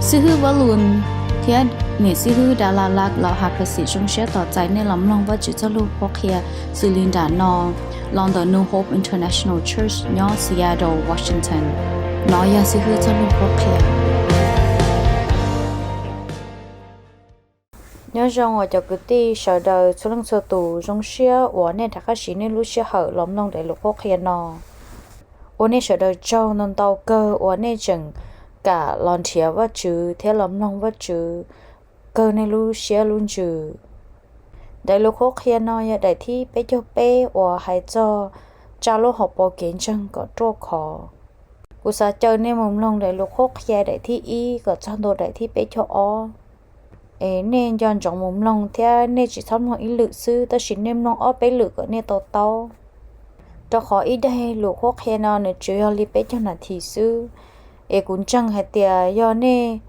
Xib hwb Vaj Lus thiab niam xib hwb Das Las Las los has phas xim zoo siab tos txais nej los mloog Vajtswv txoj lus qhuab qhia xws li nram no los ntawm New Hope International Church nyob Seattle, Washington. Nov yog xib hwb txoj lus qhuab qhia. Nyob zoo os cov kwv tij sawv daws txhua leej txhua tus, zoo siab uas nej rov qab siv nej lub sij hawm los mloog daim lus qhuab qhia no. Ua nej sawv daws tsaug ntau ntau kawg uas nej tseem kam los nrhiav Vajtswv thiab los mloog Vajtswv kawg nej lub siab lub ntsws. Daim lus qhuab qhia no yog daim thib peb caug peb uas hais txog tsa lub hauv paus kev ntseeg kom ruaj khov. Kuv xav caw nej mus mloog daim lus qhuab qhia daim thib ib kom txog ntua daim thib peb caug ob. Es nej nco ntsoov mus mloog thiab nej tsis txhob mloog ib lwm xwb, tab sis nej mloog ob peb lwm kom nej to taub. Rau qhov ib daim lus qhuab qhia no nws tsuas yog li peb caug nas this xwb. Es kuv ntseeg hais tias yog nej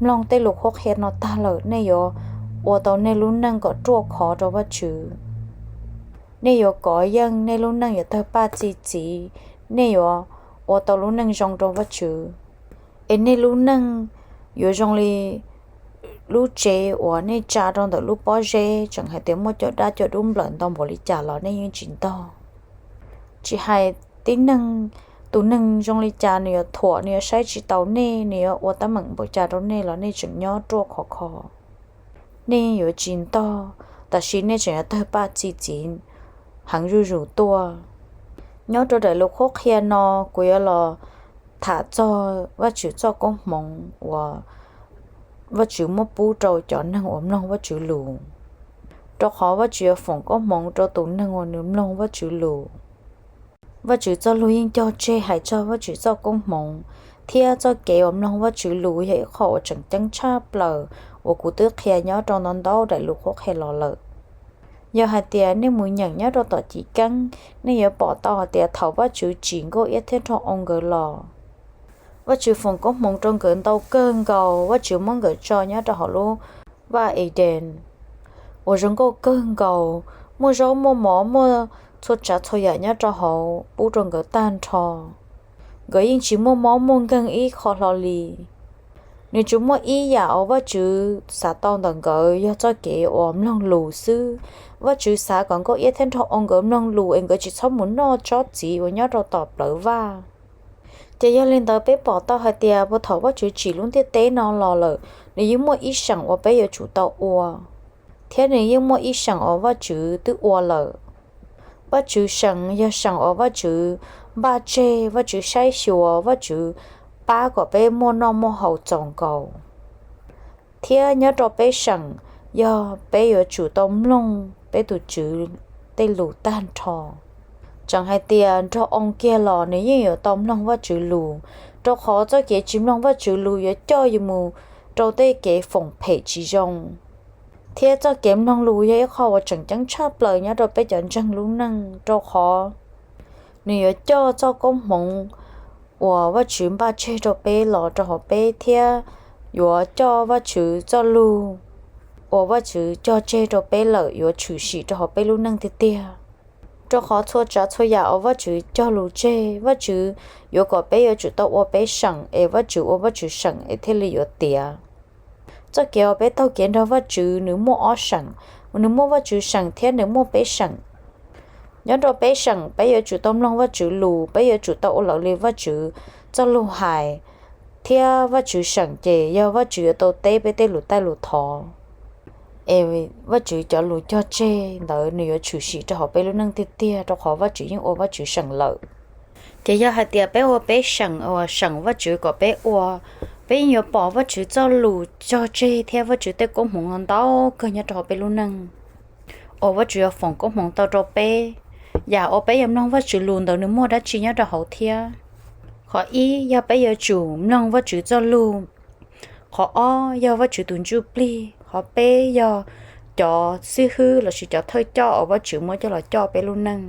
mloog tej lus qhuab qhia no tag lawm, nej yuav ua tau nej lub neej kom ruaj khov rau Vajtswv. Nej yuav kov yeej, nej lub neej yuav tawg paj txi txiv, nej yuav ua tau lub neej zoo rau Vajtswv. Es nej lub neej yuav zoo li lub tsev uas nej tsa rau ntawm lub pob zeb, tseem hais tias muaj cov dab cov dub nplawm ntau npaum li cas los nej yeej tsis ntog. Tsis hais tib neeg, tus neeg zoo li cas nws yuav thuam, nws yuav saib tsis taus nej, nws yuav ua teeb meem npaum cas rau nej los nej tseem nyob ruaj khov kho. Nej yeej yuav tsis ntog, tab sis nej tseem yuav tawg paj txi txiv heev zuj zus tuaj. Nyob rau daim lus qhuab qhia no kuv yuav los tham txog Vajtswv txoj koob hmoov uas Vajtswv muab pub rau cov neeg uas mloog Vajtswv lus, rau qhov Vajtswv yuav foom koob hmoov rau tus neeg uas nws mloog Vajtswv lus. Vajtswv txoj lus yeej cog tseg hais txog Vajtswv txoj koob hmoov, thiab txoj kev uas mloog Vajtswv lus yog ib qho uas tseem ceeb tshaj plaws uas kuv twb qhia nyob rau ntau ntau daim lus qhuab qhia los lawm. Yog hais tias nej mus nyeem nyob rau tom Chiv Keeb, nej yuav pom tau hais tias thaum Vajtswv tsim Nkauj Iab thiab Nraug Oo nkawd los, Vajtswv foom koob hmoov rau nkawd ntau kawg nkaus. Vajtswv muab nkawd tso nyob rau hauv lub vaj Edees uas zoo nkauj kawg nkaus, muaj zaub muaj mov, muaj txhua tsav txhua yam nyob rau hauv pub rau nkawd tag nrho. Nkawd yeej tsis muaj mob muaj nkeeg ib qho hlo li. Nws tsuas muaj ib yam uas Vajtswv xav tau ntawm nkawd yog txoj kev uas mloog lus xwb. Vajtswv xav kom Nkauj Iab thiab Nraug Oo nkawd mloog lus es nkawd tsis txhob mus noj tsob txiv uas nyob rau tom plawv vaj. Ces yog li ntawd peb pom tau hais tias puag thaum Vajtswv tsim lub ntiaj teb no los lawm, nws yeej muaj ib seem uas peb yuav tsum tau ua, thiab nws yeej muaj ib seem uas Vajtswv twb ua lawm. Vajtswv seem yog seem uas Vajtswv npaj tseg, Vajtswv saib xyuas, Vajtswv pab kom peb muaj noj muaj haus txaus nkaus. Thiab nyob rau peb seem, yog peb yuav tsum tau mloog peb tus Tswv tej lus tag nrho. Tseem hais tias Nraug Oo kiag los nws yeej yuav tau mloog Vajtswv lus, rau qhov txoj kev tsis mloog Vajtswv lus yuav coj yus mus rau tej kev foom phem tsis zoo. Thiab txoj kev mloog lus yog ib qho uas tseem ceeb tshaj plaws nyob rau peb cov ntseeg lub neej, rau qhov nws yuav coj txoj koob hmoov uas Vajtswv npaj tseg rau peb los rau hauv peb, thiab yuav coj Vajtswv txoj lus uas Vajtswv cog tseg rau peb lawm yuav tshwm sim rau hauv peb lub neej tiag tiag. Rau qhov txhua tsav txhua yam uas Vajtswv cog lus tseg, Vajtswv yuav kom peb yuav tsum tau ua peb seem, es Vajtswv ua Vajtswv seem es thiaj li yuav tiav. Txoj kev uas peb taug kev nrog Vajtswv nws muaj ob seem. Nws muaj Vajtswv seem thiab nws muaj peb seem. Nyob rau peb seem, peb yuav tsum tau mloog Vajtswv lus, peb yuav tsum tau ua raws li Vajtswv txoj lus hais, thiab Vajtswv seem ces yog Vajtswv yuav tau teb peb tej lus taij lus thov. Es Vajtswv cov lus cog tseg ntawd nws yuav tshwm sim rau hauv peb lub neej tiag tiag, rau qhov Vajtswv yeej ua Vajtswv seem lawm. Ces yog hais tias peb ua peb seem uas seem Vajtswv kom peb ua, peb yeej yuav pom Vajtswv txoj lus cog tseg thiab Vajtswv tej koob hmoov ntau kawg nyob rau hauv peb lub neej. Uas Vajtswv yuav foom koob hmoov tau rau peb. Yam uas peb yuav mloog Vajtswv lus ntawd nws muaj dab tsi nyob rau hauv thiab? Qhov ib, yog peb yuav tsum mloog Vajtswv txoj lus. Qhov ob, yog Vajtswv tus ntsuj plig. Qhov peb, yog cov xib hwb lossis cov thawj coj uas Vajtswv muab coj los coj peb lub neej.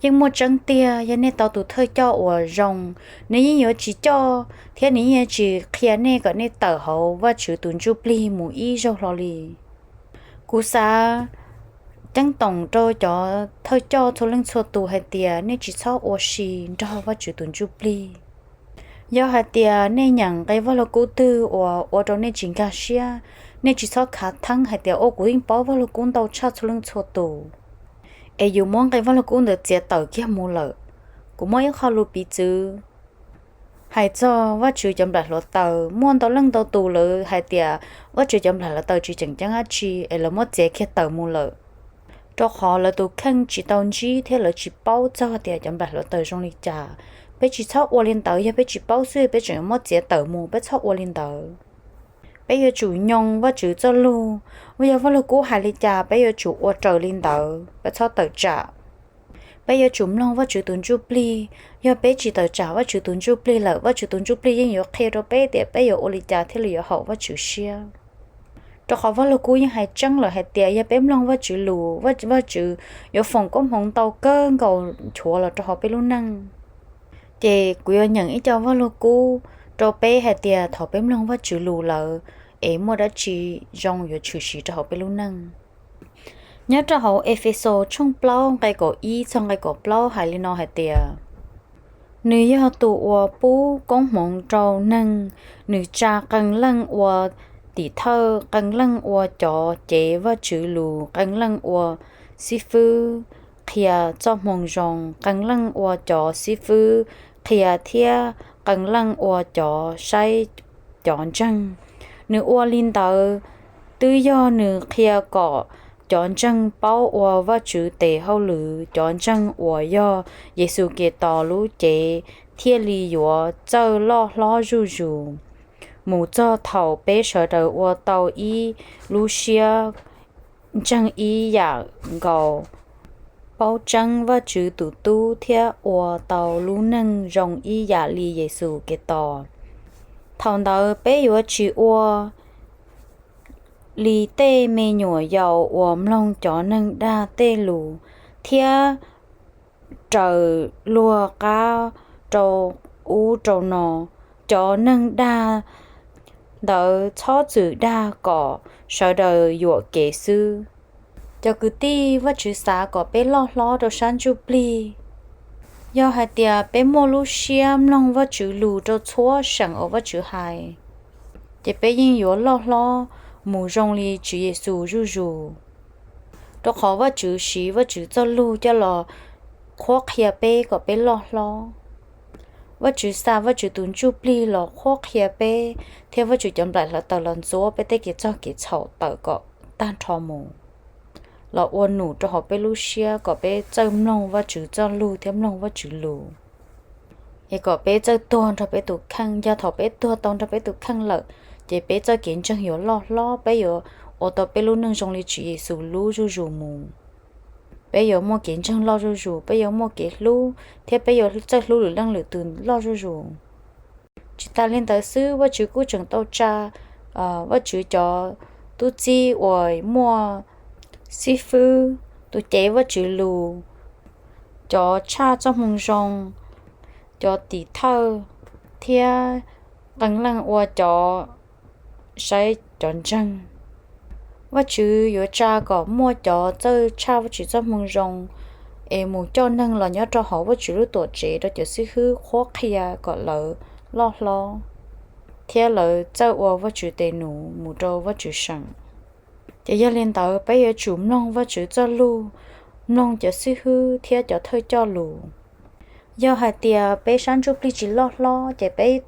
Yeej muaj tseeb tiag, yog nej tau tus thawj coj uas zoo, nws yeej yuav tsis coj thiab nws yeej yuav tsis qhia nej kom nej tawm hauv Vajtswv tus ntsuj plig mus ib zaug hlo li. Kuv xav ceeb toom rau cov thawj coj txhua leej txhua tus hais tias nej tsis txhob ua si nrog Vajtswv tus ntsuj plig. Yog hais tias nej nyeem nqe Vaj Lug Kub twg uas ua rau nej tsis nkag siab, nej tsis txhob khav theeb hais tias, Ua, kuv yeej paub Vaj Lug Kub ntau tshaj txhua leej txhua tus, es yus muab nqe Vaj Lug Kub ntawd txiav tawm kiag mus lawm. Kuv muaj ib qho lus piv txwv hais txog Vajtswv cov nplaim hluav taws. Muaj ntau leej ntau tus lawv hais tias Vajtswv cov nplaim hluav taws tsis tseem ceeb dab tsi es lawv muab txiav kiag tawm mus lawm, rau qhov lawv tus kheej tsis tau ntsib thiab lawv tsis paub txog tias cov nplaim hluav taws zoo li cas. Peb tsis txhob ua li ntawd. Yog peb tsis paub xwb peb tseem muab txiav tawm mus, peb txhob ua li ntawd. Peb yuav tsum nyoo Vajtswv txoj lug. Yog Vaj Lug Kub hais li cas peb yuav tsum ua raws li ntawd, peb txhob tawm tsam. Peb yuav tsum mloog Vajtswv tus Ntsujplig. Yog peb tsis tawm tsam Vajtswv tus Ntsujplig lawm, Vajtswv tus Ntsujplig yeej yuav qhia rau peb tias peb yuav ua li cas thiaj li yuav haum Vajtswv siab. Rau qhov Vaj Lug Kub yeej hais tseeb lawm hais tias yog peb mloog Vajtswv lus, Vajtswv yuav foom koob hmoov ntau kawg nkaus nchuav los rau hauv peb lub neej. Ces kuv yuav nyeem ib co Vaj Lug Kub rau peb hais tias thaum peb mloog Vajtswv lus lawm es muaj dab tsi zoo yuav tshwm sim rau hauv peb lub neej. Nyob rau hauv Efexus tshooj plaub nqe kaum ib txog nqe kaum plaub hais li no hais tias, Nws yog tus uas pub koob hmoov rau neeg, nws tsa qee leej ua tim thawj, qee leej ua cov cev Vajtswv lus, qee leej ua xib fwb qhia txoj moo zoo, qee leej ua cov xib fwb qhia thiab qee leej ua cov saib cov ntseeg. Nws ua li ntawd twb yog nws qhia kom cov ntseeg paub ua Vajtswv tes hauj lwm, cov ntseeg uas yog Yexus Khetos lub cev thiaj li yuav txawj loj hlob zuj zus, mus txog thaum peb sawv daws ua tau ib lub siab ntseeg ib yam nkaus, paub tseeb Vajtswv tus Tub thiab ua tau lub neej zoo ib yam li Yexus Khetos. Thaum ntawd peb yuav tsis ua li tej me nyuam yaus uas mloog cov neeg dag tej lus thiab raws luag qab rau ub rau no. Cov neeg dag ntawd txhob txwm dag kom sawv daws yuam kev xwb. Cov kwv tij, Vajtswv xav kom peb loj hlob rau sab ntsuj plig. Yog hais tias peb muaj lub siab mloog Vajtswv lus rau txhua seem uas Vajtswv hais, ces peb yeej yuav loj hlob mus zoo li Tswv Yexus zuj zus. Rau qhov Vajtswv siv Vajtswv txoj lug coj los qhuab qhia peb kom peb loj hlob. Vajtswv xa Vajtswv tus ntsuj plig los qhuab qhia peb, thiab Vajtswv cov nplaim hluav taws los ntxuav peb tej kev txog kev txhaum tawm kom tag nrho mus, los ua num rau hauv peb lub siab kom peb txawj mloog Vajtswv txoj lug thiab mloog Vajtswv lus, es kom peb txawj tuag nrog peb tus kheej. Yog thaum peb tuag tau nrog peb tus kheej lawm, ces peb txoj kev ntseeg yuav loj hlob, peb yuav ua tau peb lub neej zoo li Tswv Yexus lub zuj zus mus. Peb yuav muaj kev ntseeg loj zuj zus, peb yuav muaj kev hlub, thiab peb yuav txawj hlub lwm leej lwm tus loj zuj zus. Tsis tas li ntawd xwb, Vajtswv kuj tseem tau tsa Vajtswv cov tub txib uas muaj xib fwb, tus cev Vajtswv lus, cov tshaj txoj moo zoo, cov tim thawj, thiab qee leej ua cov saib cov ntseeg. Vajtswv yuav tsa kom muaj cov txawj tshaj Vajtswv txoj moo zoo es mus coj neeg los nyob rau hauv Vajtswv lub tuam tsev rau cov xib hwb qhuab qhia kom lawv loj hlob thiab lawv txawj ua Vajtswv tes num mus rau Vajtswv seem. Ces yog li ntawd, peb yuav tsum mloog Vajtswv txoj lug, mloog cov xib hwb thiab cov thawj coj lus. Yog hais tias peb sab ntsuj plig tsis loj hlob, ces peb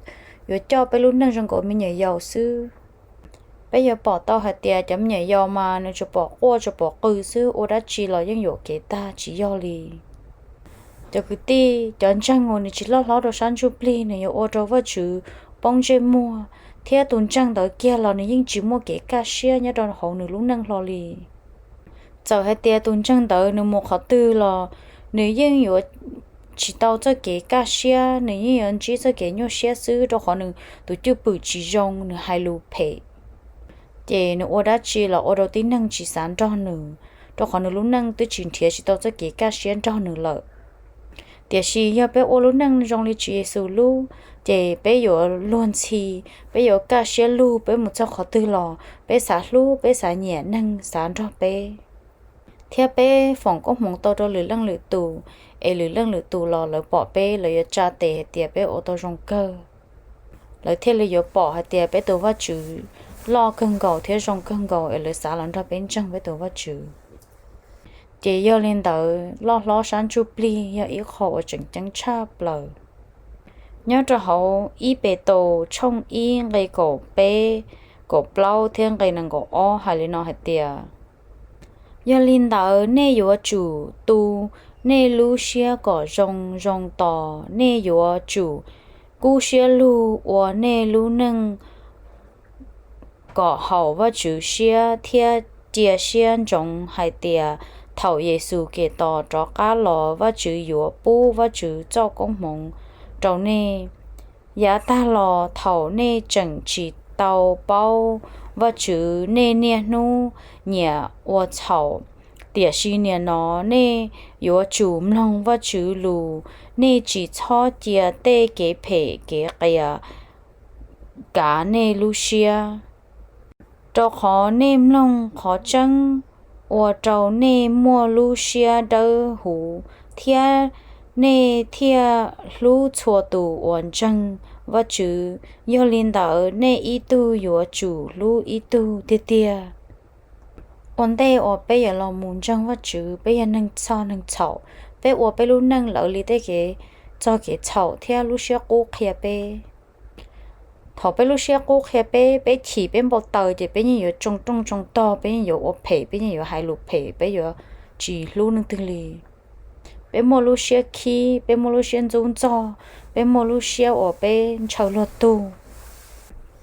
yuav coj peb lub neej zoo nkaus me nyuam yaus xwb. Peb yuav pom tau hais tias cov me nyuam yaus mas nws tsuas pom quaj tsuas pom qw xwb, ua dab tsi los yeej yuam kev tag, tsis yog li. Cov kwv tij, cov ntseeg uas nws tsis loj hlob rau sab ntsuj plig, nws yuav ua rau Vajtswv poob ntsej muag, thiab tus ntseeg ntawd kiag los nws yeej tsis muaj kev kaj siab nyob rau hauv nws lub neej hlo li. Txawm hais tias tus ntseeg ntawd nws mus qhov twg los nws yeej yuav tsis tau txoj kev kaj siab, nws yeej yuav ntsib txoj kev nyuaj siab xwb, rau qhov nws tus cwj pwm tsis zoo, nws hais lus phem, ces nws ua dab tsi los ua rau tib neeg tsis xav nrog nws, rau qhov nws lub neej twb tsis nrhiav tsis tau txoj kev kaj siab nrog nws lawm. Tiam sis yog peb ua lub neej zoo li Tswv Yexus lub, ces peb yuav luag ntxhi, peb yuav kaj siab lug, peb mus txog qhov twg los peb xav hlub, peb xav nyiam neeg xav nrog peb, thiab peb foom koob hmoov tau rau lwm leej lwm tus, es lwm leej lwm tus los lawv pom peb, lawv yuav tsa tes hais tias peb ua tau zoo kawg. lawv thiaj li yuav pom hais tias peb tus Vajtswv loj kawg nkaus thiab zoo kawg nkaus es lawv xav los nrog peb ntseeg peb tus Vajtswv. Ces yog li ntawd, loj hlob sab ntsuj plig yog ib qho uas tseem ceeb tshaj plaws. Nyob rau hauv ib Petus tshooj ib nqe kaum peb, kaum plaub thiab nqe nees nkaum ob hais li no hais tias, yog li ntawd nej yuav tsum tu nej lub siab kom zoo zoo tos, nej yuav tsum kub siab lug ua nej lub neej kom haum Vajtswv siab, thiab cia siab ntsoov hais tias thaum Yexus Khetos rov qab los, Vajtswv yuav pub Vajtswv txoj koob hmoov rau nej. Yav tag los thaum nej tseem tsis tau paub Vajtswv, nej niaj hnub nyiam ua txhaum, tiam sis nim no nej yuav tsum mloog Vajtswv lus, nej tsis txhob cia tej kev phem kev qias kav nej lub siab. Rau qhov nej mloog qhov tseeb ua rau nej muaj lub siab dawb huv, thiab nej thiaj hlub txhua tus uas ntseeg Vajtswv. Yog li ntawd, nej ib tug yuav tsum hlub ib tug tiag tiag. Ua ntej uas peb yuav los mus ntseeg Vajtswv, peb yog neeg txhog neeg txhaum, peb ua peb lub neej lawv li tej kev txog kev txhaum thiab lub siab qub qhia peb. Thaum peb lub siab qub qhia peb, peb chim peb npau taws ces peb yeej yuav tsoo rooj tsoo tog, peb yeej yuav ua phem, peb yeej yuav hais lus phem, peb yuav tsis hlub leej twg li. Peb muaj lub siab khib, peb muaj lub siab ntxub ntxog, peb muaj lub siab uas peb ntshaw luag tug,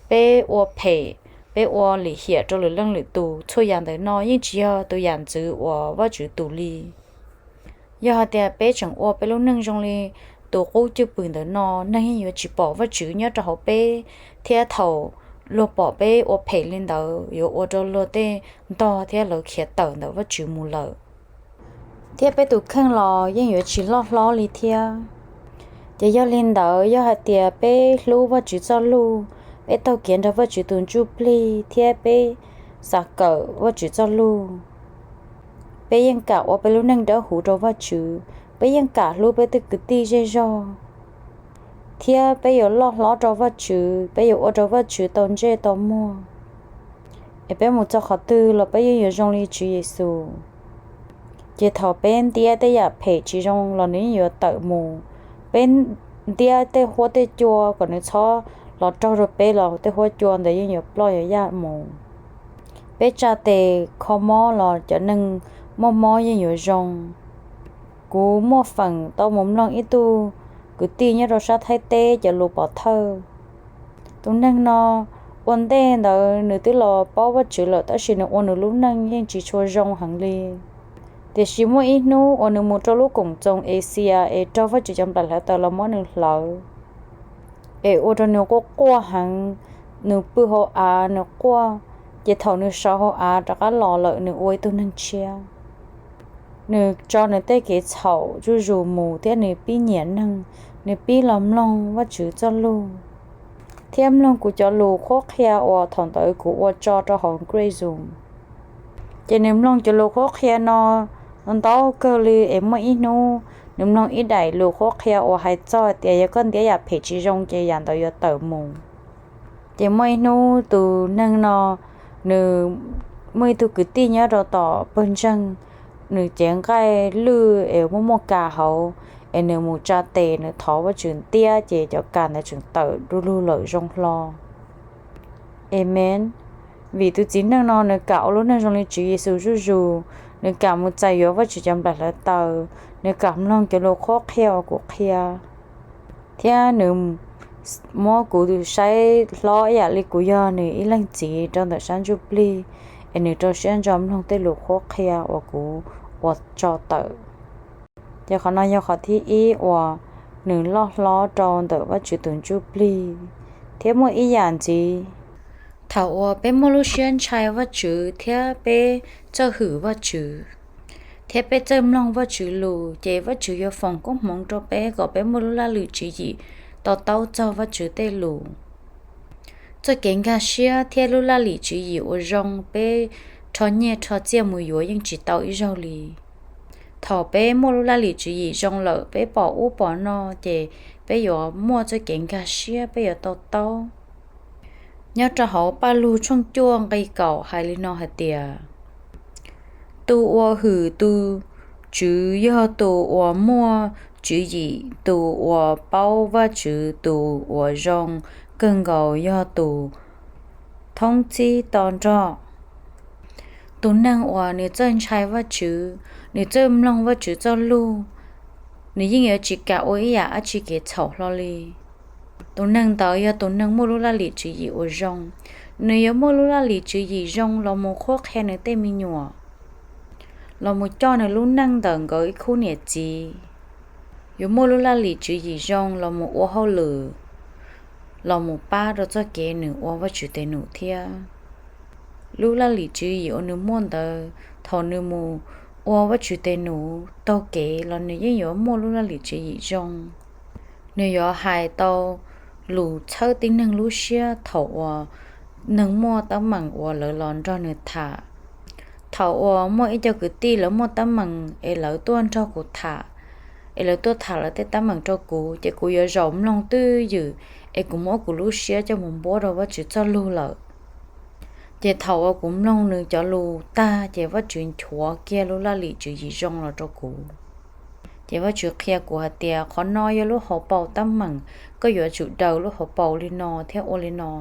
peb ua phem, peb ua lim hiam rau lwm leej lwm tus. Txhua yam ntawm no yeej tsis yog tus yam ntxwv uas Vajtswv tus li. Yog hais tias peb tseem ua peb lub neej zoo li tus qub cwj pwm ntawm no, neeg yeej yuav tsis pom Vajtswv nyob rau hauv peb, thiab thaum luag pom peb ua phem li ntawd, yuav ua rau luag tej ntog thiab lawv khiav tawm ntawm Vajtswv mus lawm. Thiab peb tus kheej los yeej yuav tsis loj hlob li thiab. Ces yog li ntawd, yog hais tias peb hlub Vajtswv txoj lus, peb taug kev nrog Vajtswv tus ntsuj plig, thiab peb xav kawm Vajtswv txoj lus, peb yeej kam ua peb lub neej dawb huv rau Vajtswv, peb yeej kam hlub peb tej kwv tij zej zog, thiab peb yuav loj hlob rau Vajtswv, peb yuav ua rau Vajtswv tau ntsej tau muag. Es peb mus txog qhov twg los peb yeej yuav zoo li Tswv Yexus. Ces thaum peb ntiab tej yam phem tsis zoo los nws yeej yuav tawm mus. Peb ntiab tej huab tej cua kom nws txhob los raug rau peb los tej huab cua ntawd yeej yuav ploj yuav yaj mus. Peb tsa tes kho mob los cov neeg muaj mob yeej yuav zoo. Kuv muaj feem tau mus mloog ib tug kwv tij nyob rau sab Thaib teb cov lus pov thawj. Tus neeg no ua ntej ntawd nws twb los paub Vajtswv lawm tab sis nws ua nws lub neej yeej tsis tshua zoo heev li. Tiam sis muaj ib hnub uas nws mus rau lub koom txoos Asia es raug Vajtswv cov nplaim hlawv taws los muab nws hlawv, es ua rau nws quaj quaj heev, nws pw hauv av nws quaj, ces thaum nws sawv hauv av rov qab los lawm nws ua ib tug neeg tshiab. Nws tso nws tej kev txhaum zuj zus mus thiab nws pib nyiam neeg, nws pib los mloog Vajtswv txoj lus, thiab mloog kuv cov lus qhuab qhia uas thaum ntawd kuv ua tso rau hauv Great Zoom. Ces nws mloog cov lus qhuab qhia no ntau kawg li es muaj ib hnub nws mloog ib daim lus qhuab qhia uas hais txog hais tias yog koj ntiab yam phem tsis zoo ces yam ntawd yuav tawm mus. Ces muaj ib hnub tus neeg no, nws muaj ib tug kwv tij nyob rau tom pawg ntseeg, nws cev nqaij lwj es muaj muaj kas hauv, es nws mus tsa tes nws thov Vajtswv ntiab ces cov kas ntawd tseem tawm du lug lawm zoo hlo. Amen. Vim tus txiv neej no nws kam ua lub neej zoo li Tswv Yexus zuj zus, nws kam mus txais yuav Vajtswv cov nplaim hlawv taws, nws kam mloog cov lus qhuab qhia uas kuv qhia, thiab nws muab kuv saib hlob ib yam li kuv yog nws ib leeg txiv rau ntawm sab ntsuj plig, es nws rau siab ntso mloog tej lus qhuab qhia uas kuv ua tso tawm. Ces qhov no yog qhov thib ib uas nws loj hlob rau ntawm Vajtswv tus ntsuj plig, thiab muaj ib yam ntxiv, thaum uas peb muaj lub siab ntshai Vajtswv thiab peb txawj hwm Vajtswv, thiab peb txawj mloog Vajtswv lus, ces Vajtswv yuav foom koob hmoov rau peb kom peb muaj lub laj lim tswv yim to taub txog Vajtswv tej lus. Txoj kev nkag siab thiab lub laj lim tswv yim uas zoo peb rho nyiaj rho txiaj mus yuav yeej tsis tau ib zaug li. Thaum peb muaj lub laj lim tswv yim zoo lawm, peb pom ub pom no ces peb yuav muaj txoj kev nkag siab, peb yuav to taub. Nyob rau hauv Paj Lug tshooj cuaj nqi kaum hais li no hais tias, tus uas hwm tus Tswv yog tus uas muaj tswv yim, tus uas paub Vajtswv tus uas zoo kawg nkaus yog tus thoob txib to nrog. Tus neeg uas nws txawj ntshai Vajtswv, nws txawj mloog Vajtswv txoj lug, nws yeej yuav tsis kam ua ib yam dab tsi kev txhaum hlo li. Tus neeg ntawd yog tus neeg muaj lub laj lim tswv yim uas zoo. Nws yuav muaj lub laj lim tswv yim zoo los mus qhuab qhia nws tej me nyuam, los mus coj nws lub neej ntawm nkawd ib khub niam txiv. Yuav muaj lub laj lim tswv yim zoo los mus ua hauj lwm, los mus pab rau txoj kev nws ua Vajtswv tes num thiab. Lub laj lim tswv yim uas nws muaj ntawd, thaum nws mus ua Vajtswv tes num taug kev los nws yeej yuav muaj lub laj lim tswv yim zoo. Nws yuav hais tau lus txhawb tib neeg lub siab thaum uas neeg muaj teeb meem uas lawv los nrog nws tham. Thaum uas muaj ib co kwv tij lawv muaj teeb meem es lawv tuaj nrog kuv tham, es lawv tuaj tham lawv tej teeb meem rau kuv, ces kuv yuav zaum mloog twj ywm, es kuv muab kuv lub siab coj mus npuab rau Vajtswv txoj lug lawm. Ces thaum uas kuv mloog nws cov lus tag, ces Vajtswv nchuav kiag lub laj lim tswv yim zoo los rau kuv. Ces Vajtswv qhia kuv hais tias qhov no yog lub hauv paus teeb meem, koj yuav tsum daws lub hauv paus li no thiab ua li no.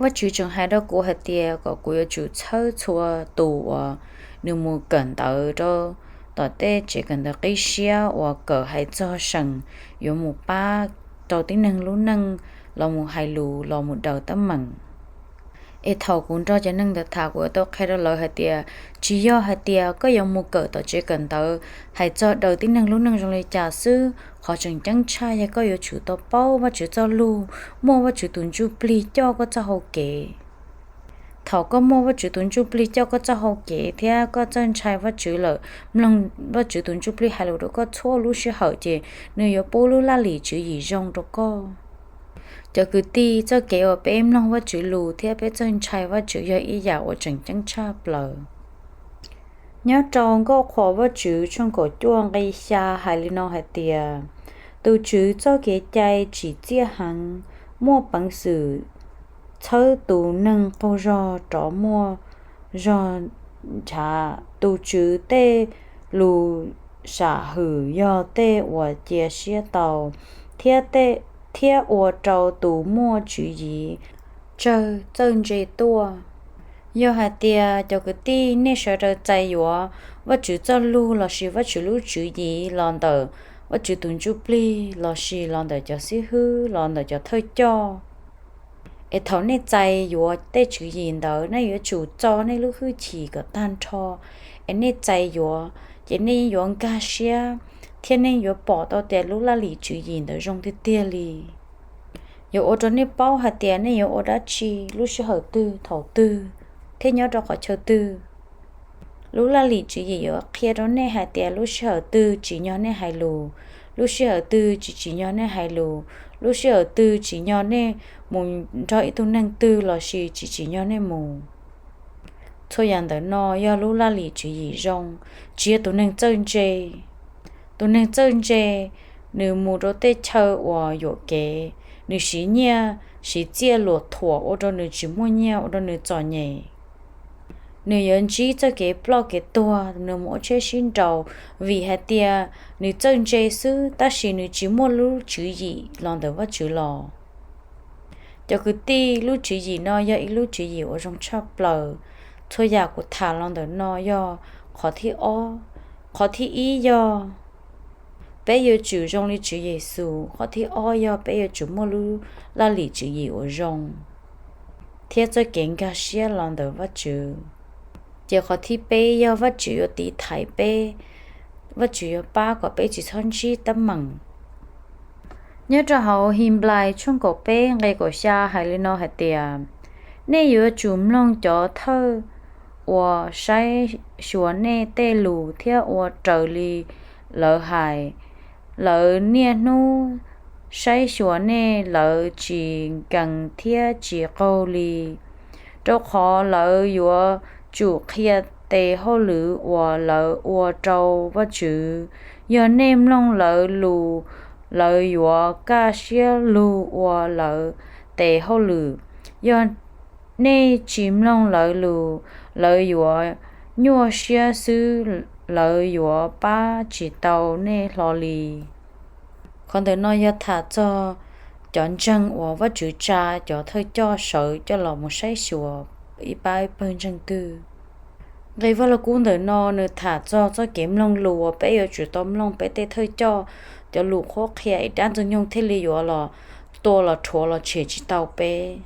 Vajtswv tseem hais rau kuv hais tias kom kuv yuav tsum txhawb txhua tus uas nws mus kawm ntawv rau tom tej tsev kawm ntawv qib siab uas kawm hais txog seem yuav mus pab rau tib neeg lub neej, los mus hais lus, los mus daws teeb meem. Es thaum kuv nrog cov neeg ntawd tham, kuv yuav tau qhia rau lawv hais tias tsis yog hais tias koj yuav mus kawm tom tsev kawm ntawv hais txog daws tib neeg lub neej zoo li cas xwb. Qhov tseem ceeb tshaj yog koj yuav tsum tau paub Vajtswv txoj lug, muaj Vajtswv tus Ntsuj Plig coj koj txoj hau kev. Thaum koj muaj Vajtswv tus Ntsuj Plig coj koj txoj hau kev thiab koj txawj ntshai Vajtswv lawm, mloog Vajtswv tus Ntsuj Plig hais lus rau koj txhua lub sij hawm, ces nws yuav pub lub laj lim tswv yim zoo rau koj. Cov kwv tij, txoj kev uas peb mloog Vajtswv lus thiab peb txawj ntshai Vajtswv yog ib yam uas tseem ceeb tshaj plaws. Nyob rau Nkauj Qhuas Vajtswv tshooj kaum cuaj nqi xya hais li no hais tias, tus Tswv txoj kev cai tsim txiaj heev, muaj peev xwm txhawb tus neeg qaug zog rov muaj zog nchav. Tus Tswv tej lus sam hwm yog tej uas cia siab tau, thiab ua rau tus muaj tswv yim tsawg txawj ntse tuaj. Yog hais tias cov kwv tij nej sawv daws txais yuav Vajtswv txoj lug lossis Vajtswv lub tswv yim los ntawm Vajtswv tus Ntsuj Plig lossis los ntawm cov xib hwb los ntawm cov thawj coj, es thaum nej txais yuav tej tswv yim ntawd nej yuav tsum txo nej lub hwj chim kom tag nrho, es nej txais yuav, ces nej yuav nkag siab, thiab nej yuav pom tau tias lub laj lim tswv yim ntawd zoo tiag tiag li. Yuav ua rau nej paub hais tias nej yuav ua dab tsi, lub sij hawm twg, thaum twg, thiab nyob rau qhov chaw twg. Lub laj lim tswv yim yuav qhia rau nej hais tias lub sij hawm twg tsim nyog nej hais lus, lub sij hawm twg tsis tsim nyog nej hais lus, lub sij hawm twg tsim nyog nej mus nrog ib tug neeg twg lossis tsis tsim nyog nej mus. Txhua yam ntawm no yog lub laj lim tswv yim zoo, tsis yog tus neeg txawj ntse. Tus neeg txawj ntse, nws mus rau tej chaw uas yuam kev, nws siv nyiaj siv txiaj luam thuam ua rau nws tsis muaj nyiaj, ua rau nws txom nyem. Nws yuav ntsib txoj kev ploj kev tuag, nws mus ua tsheb sib nraus, vim hais tias nws txawj ntse xwb tab sis nws tsis muaj lub tswv yim los ntawm Vajtswv los. Cov kwv tij, lub tswv yim no yog ib lub tswv yim uas zoo tshaj plaws. Txhua yam kuv tham los ntawm no yog qhov thib ob. Qhov thib ib yog peb yuav tsum zoo li Tswv Yexus. Qhov thib ob yog peb yuav tsum muaj lub laj lim tswv yim uas zoo thiab txoj kev nkag siab los ntawm Vajtswv. Ces qhov thib peb yog Vajtswv yuav tiv thaiv peb, Vajtswv yuav pab kom peb tsis txhob ntsib teeb meem. Nyob rau hauv Henplais tshooj kaum peb nqe kaum xya hais li no hais tias, nej yuav tsum mloog cov thawj uas saib xyuas nej tej lus thiab ua raws li lawv hais. Lawv niaj hnub saib xyuas nej, lawv tsis nkees thiab tsis qaug li, rau qhov lawv yuav tsum qhia tes hauj lwm uas lawv ua rau Vajtswv. Yog nej mloog lawv lus, lawv yuav kaj siab lug ua lawv tes hauj lwm. Yog nej tsis mloog lawv lus, lawv yuav nyuaj siab xwb, lawv yuav pab tsis tau nej hlo li. Qhov ntawm no yog tham txog cov ntseeg uas Vajtswv tsa cov thawj coj sawv coj los mus saib xyuas ib pab ib pawg ntseeg twg. Nqe Vaj Lug Kub ntawm no nws tham txog txoj kev mloog lus uas peb yuav tsum tau mloog peb tej thawj coj cov lus qhuab qhia es dab Ntxwg Nyoog thiaj li yuav los tua los rhuav los tshem tsis tau peb.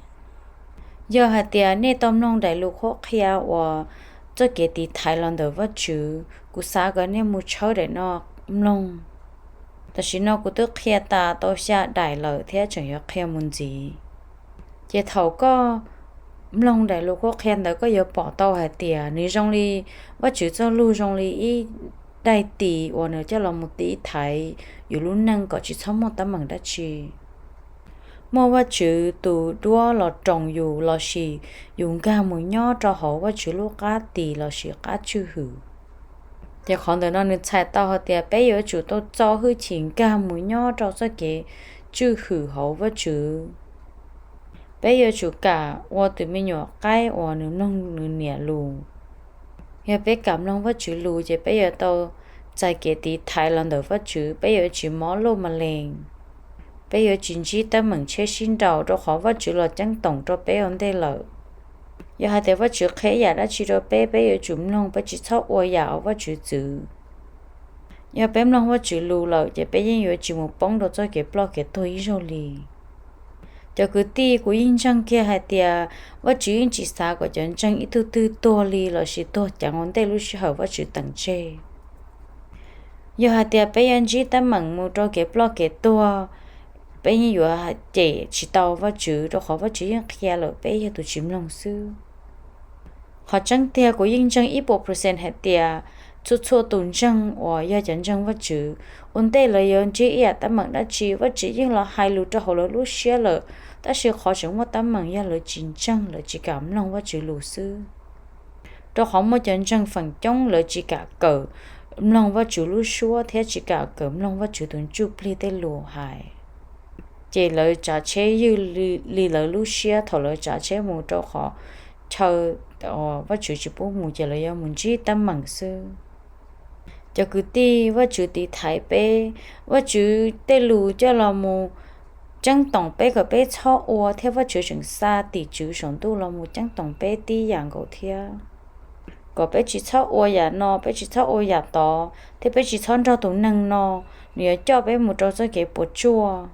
Yog hais tias nej tau mloog daim lus qhuab qhia uas txoj kev tiv thaiv los ntawm Vajtswv, kuv xav kom nej mus tshawb daim no mloog. Tam sim no kuv twb qhia tas tau xya daim lawm thiab tseem yuav qhia mus ntxiv. Ces thaum koj mloog daim lus qhuab qhia ntawd koj yuav pom tau hais tias nws zoo li Vajtswv txoj lus zoo li ib daim tis uas nws coj los mus tiv thaiv yus lub neej kom tsis txhob muaj teeb meem dab tsi. Muaj Vajtswv tus duab los roos yus lossis yus nkag mus nyob rau hauv Vajtswv lub qab tis lossis qab tswj hwm. Ces qhov ntawm no nws txhais tau hais tias peb yuav tsum tau txo hwj chim nkag mus nyob rau txoj kev tswj hwm hauv Vajtswv. Peb yuav tsum kam ua tus me nyuam qaib uas nws mloog nws niam lus. Yog peb kam mloog Vajtswv lus ces peb yuav tau txais kev tiv thaiv los ntawm Vajtswv, peb yuav tsis mob loj ma lees. Peb yuav tsis ntsib teeb meem tshiab sib nraus rau qhov Vajtswv los ceeb toom rau peb ua ntej lawm. Yog hais tias Vajtswv qhia ib yam dab tsi rau peb, peb yuav tsum mloog, peb tsis txhob ua yam uas Vajtswv txwv. Yog peb mloog Vajtswv lus lawm ces peb yeej yuav tsis mus poob rau txoj kev ploj kev tuag ib zaug li. Cov kwv tij, kuv yeej ntseeg kiag hais tias Vajtswv yeej tsis xav kom cov ntseeg ib tug twg tuag li lossis tuag ceev ua ntej lub sij hawm Vajtswv teem tseg. Yog hais tias peb yuav ntsib teeb meem mus rau kev ploj kev tuag, peb yeej yuav cem tsis tau Vajtswv rau qhov Vajtswv yeej qhia lawm peb yog tus tsis mloog xwb. Qhov tseeb tiag kuv yeej ntseeg ib puas percent hais tias txhua txhua tus ntseeg uas yog cov ntseeg Vajtswv, ua ntej lawv yuav ntsib ib yam teeb meem dab tsi Vajtswv yeej los hais lus rau hauv lawv lub siab lawm, tab sis qhov tseem muaj teeb meem yog lawv tsis ntseeg, lawv tsis kam mloog Vajtswv lus xwb. Rau qhov muaj cov ntseeg feem coob lawv tsis kam kawm mloog Vajtswv lub suab thiab tsis kam kawm mloog Vajtswv tus ntsuj plig tej lus hais, ces lawv tsav tsheb ywj li lawv lub siab, thaum lawv tsav tsheb mus rau qhov chaw Vajtswv tsis pub mus ces lawv yuav mus ntsib teeb meem xwb. Cov kwv tij, Vajtswv tiv thaiv peb, Vajtswv tej lus coj los mus ceeb toom peb kom peb txhob ua thiab Vajtswv tseem xa tim tswv saum ntuj los mus ceeb toom peb tib yam nkaus thiab, kom peb tsis txhob ua yam no, peb tsis txhob ua yam tod thiab peb tsis txhob nrog tus neeg no, nws yuav coj peb mus rau txoj kev puas tsuaj.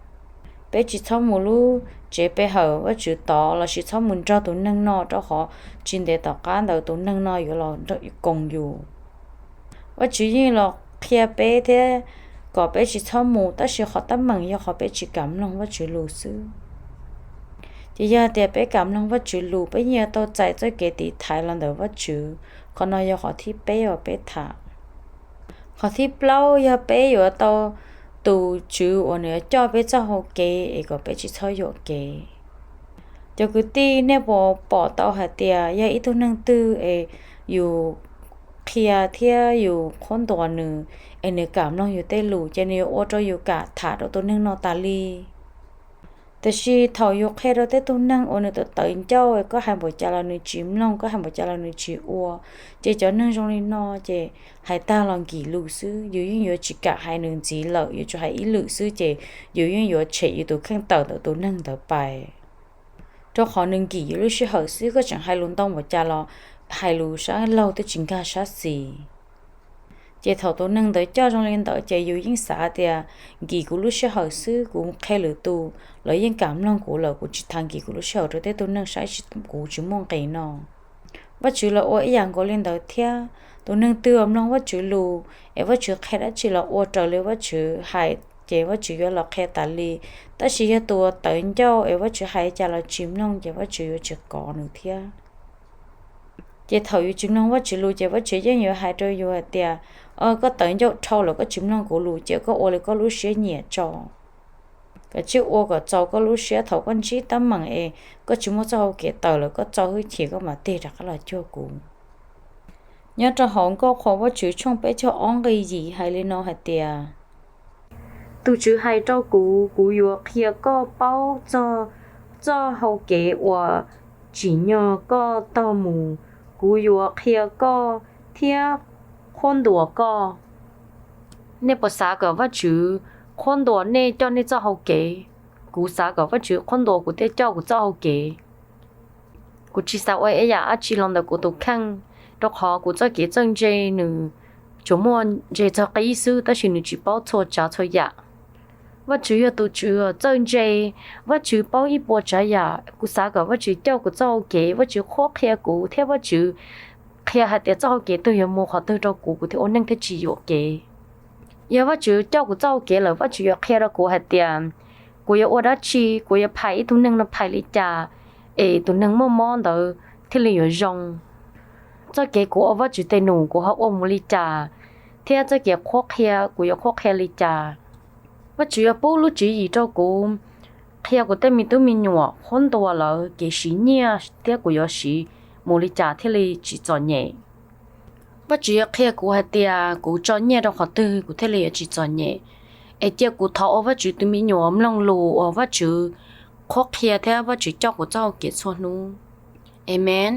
Peb tsis txhob mus lub tsev pe hawm Vajtswv tod lossis txhob mus nrog tus neeg no rau qhov tsis ntev tom qab ntawd tus neeg no yuav los koos yus. Vajtswv yeej los qhia peb thiab kom peb tsis txhob mus, tab sis qhov teeb meem yog qhov peb tsis kam mloog Vajtswv lus xwb. Ces yog tias peb kam mloog Vajtswv lus, peb yeej yuav tau txais txoj kev tiv thaiv los ntawm Vajtswv. Qhov no yog qhov thib peb uas peb tham. Qhov thib plaub yog peb yuav tau tus Tswv uas nws yuav coj peb txoj hau kev es kom peb tsis txhob yuam kev. Cov kwv tij, nej puas pom tau hais tias yog ib tug neeg twg es yus qhia thiab yus qhuab ntuas nws, es nws kam mloog yus tej lus, ces nws yuav ua rau yus kam tham rau tus neeg no tas li. Tiam sis thaum yus qhia rau tej tug neeg uas nws tawv tawv ncauj, koj hais npaum cas los nws tsis mloog, koj hais npaum cas los nws tsis ua, ces cov neeg zoo li no ces hais tag los nkim lus xwb, yus yeej yuav tsis kam hais nws ntxiv lawm, yuav tsum hais ib lwm xwb ces yus yeej yuav tshem yus tus kheej tawm ntawm tus neeg ntawd pais. Rau qhov nws nkim yus lub sij hawm xwb, koj tseem hais lus ntau npaum cas los hais lus sab laug twb tsis nkag sab xis. Ces thaum tus neeg ntawd coj zoo li ntawd ces yus yeej xav tias nkim kuv lub sij hawm xwb, kuv qhia lwm tus los yeej kam mloog kuv lawm, kuv tsis tas nkim kuv lub sij hawm rau tej tug neeg saib kuv tsis muaj nqis no. Vajtswv los ua ib yam nkaus li ntawd thiab. Tus neeg twg uas mloog Vajtswv lus es Vajtswv qhia dab tsi los ua raws li Vajtswv hais ces Vajtswv yuav los qhia tas li. Tab sis yog tus uas tawv ncauj es Vajtswv hais cas los tsis mloog ces Vajtswv yuav tsis kov nws thiab. Ces thaum yus tsis mloog Vajtswv lus ces Vajtswv yeej yuav hais rau yus hais tias, koj tawv ncauj dhau lawm, koj tsis mloog kuv lus ces koj ua li koj lub siab nyiam tso. Kav tsij ua kom txaus koj lub siab, thaum koj ntsib teeb meem es koj tsis muaj txoj hau kev tawm lawm, koj txo hwj chim koj mam tig rov qab los cuag kuv. Nyob rau hauv Nkauj Qhuas Vajtswv tshooj peb caug ob nqe yim hais li no hais tias, Tus Tswv hais rau kuv, kuv yuav qhia koj paub txog txoj hau kev uas tsim nyog koj taug mus, kuv yuav qhia koj thiab qhuab ntuas koj. Nej puas xav kom Vajtswv qhuab ntuas nej coj nej txoj hau kev? Kuv xav kom Vajtswv qhuab ntuas kuv thiab coj kuv txoj hau kev. Kuv tsis xav ua ib yam dab tsi los ntawm kuv tus kheej, rau qhov kuv txoj kev txawj ntse nws tsuas muaj ntse txog qib xwb, tab sis nws tsis paub txhua tsav txhua yam. Vajtswv yog tus Tswv txawj ntse, Vajtswv paub ib puas tsav yam. Kuv xav kom Vajtswv coj kuv txoj hau kev, Vajtswv qhuab qhia kuv thiab Vajtswv qhia hais tias txoj hau kev twg yuav mus qhov twg rau kuv, kuv thiaj ua neej thiaj tsis yuam kev. Yog Vajtswv coj kuv txoj hau kev lawm, Vajtswv yuav qhia rau kuv hais tias kuv yuav ua dab tsi, kuv yuav phais ib tug neeg no phais li cas, es tus neeg muaj mob ntawd thiaj li yuav zoo. Txoj kev kuv ua Vajtswv tes num kuv ho ua mus li cas, thiab txoj kev qhuab qhia kuv yuav qhuab qhia li cas. Vajtswv yuav pub lub tswv yim rau kuv qhia kuv tej me tub me nyuam, qhuab ntuas lawv kev siv nyiaj thiab kuv yuav siv mus li cas thiaj li tsis txom nyem. Vajtswv yuav qhia kuv hais tias kuv tso nyiaj rau qhov twg kuv thiaj li yuav tsis txom nyem. Es cia kuv thov ua Vajtswv tus me nyuam mloog lus uas Vajtswv qhuab qhia thiab Vajtswv coj kuv txoj hau kev txhua hnub. Amees.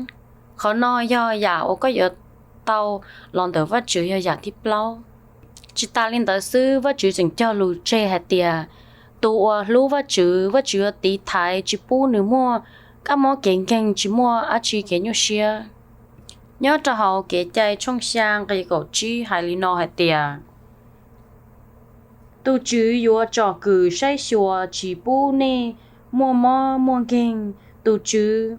Qhov no yog yam uas koj yuav tau los ntawm Vajtswv yog yam thib plaub. Tsis tas li ntawd xwb, Vajtswv tseem cog lus tseg hais tias tus uas hlub Vajtswv, Vajtswv yuav tiv thaiv tsis pub nws muaj kab mob kev nkeeg, tsis muaj dab tsi kev nyuaj siab. Nyob rau hauv Kev cai tshooj xya nqe kaum tsib hais li no hais tias, Tus Tswv yuav tsom kwm saib xyuas tsis pub nej muaj mob muaj nkeeg. Tus Tswv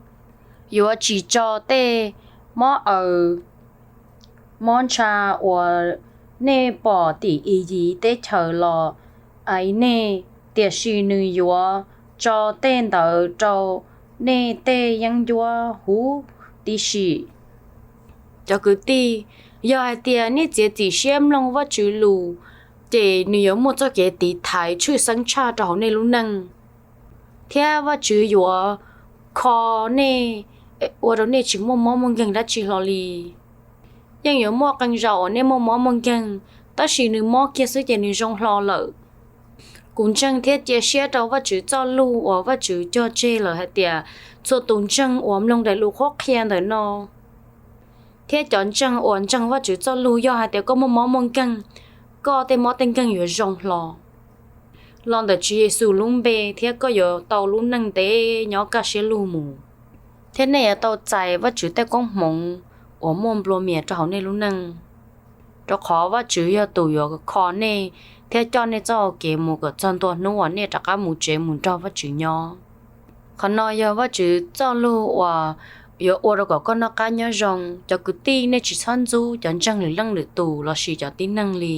yuav tsis tso tej mob aws mob ntsha uas nej pom tim Iziv teb chaws los aiv nej, tiam sis nws yuav tso tej ntawd rau nej tej yeeb ncuab huv tib si. Cov kwv tij, yog hais tias nej txiav txim siab mloog Vajtswv lus, ces nws yuav muaj txoj kev tiv thaiv tshwj xeeb tshaj rau hauv nej lub neej, thiab Vajtswv yuav kho nej, ua rau nej tsis muaj mob muaj nkeeg dab tsi hlo li. Yeej yuav muaj qee zaus uas nej muaj mob muaj nkeeg, tab sis nws mob kiag xwb ces nws zoo hlo lawm. Kuv ntseeg thiab cia siab rau Vajtswv txoj lus uas Vajtswv cog tseg lawm hais tias txhua tus ntseeg uas mloog daim lus qhuab qhia ntawm no thiab cov ntseeg uas ntseeg Vajtswv txoj lus, yog hais tias koj muaj mob muaj nkeeg, koj tej mob tej nkeeg yuav zoo hlo los ntawm Tswv Yexus lub npe, thiab koj yuav tau lub neej ntev nyob kaj siab lug mus, thiab nej yuav tau txais Vajtswv tej koob hmoov uas muaj nplua mias rau hauv nej lub neej, rau qhov Vajtswv yog tus yuav kho nej thiab coj nej txoj hau kev mus kom txog ntua hnub uas nej rov qab mus tsev mus nrog Vajtswv nyob. Qhov no yog Vajtswv txoj lus uas yuav ua rau kom koj noj qab nyob zoo. Cov kwv tij, nej tsis txhob ntxub cov ntseeg lwm leej lwm tus lossis cov tib neeg li,